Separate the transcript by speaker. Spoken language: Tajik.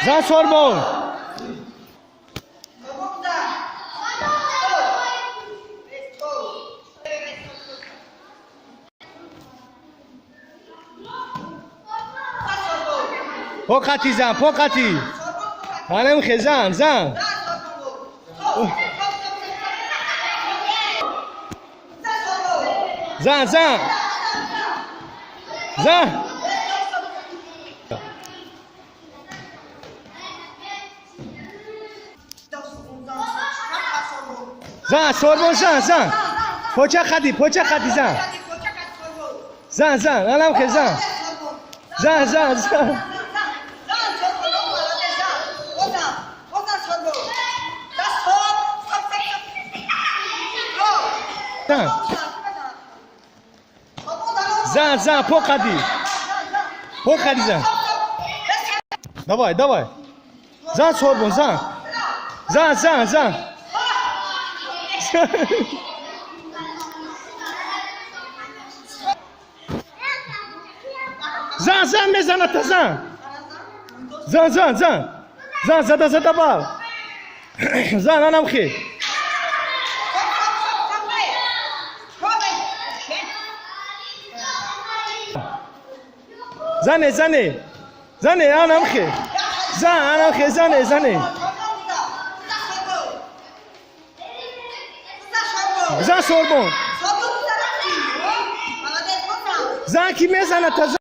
Speaker 1: Зан, сорбон. Поқати зан, поқати. Ҳанамхе зан, зан. Зан, зан. Зан. Зан, сорбон, зан, зан. Поча хати, поча хати, зан. Зан, зан, анамхе зан. Зан, зан, зан. Зан. Зан, зан, поқади. Поқади, зан. Давай, давай. Зан, сорбон, зан. Зан, зан, зан. Зан, зан, мезаната, зан. Зан, зан, зан. Зан, зада, зада бал. Зан, анамхе. Зане, зане. Зане, анамхе. Зан, анамхе, зане, зане. Зан, сорбон. Зан ки мезаната.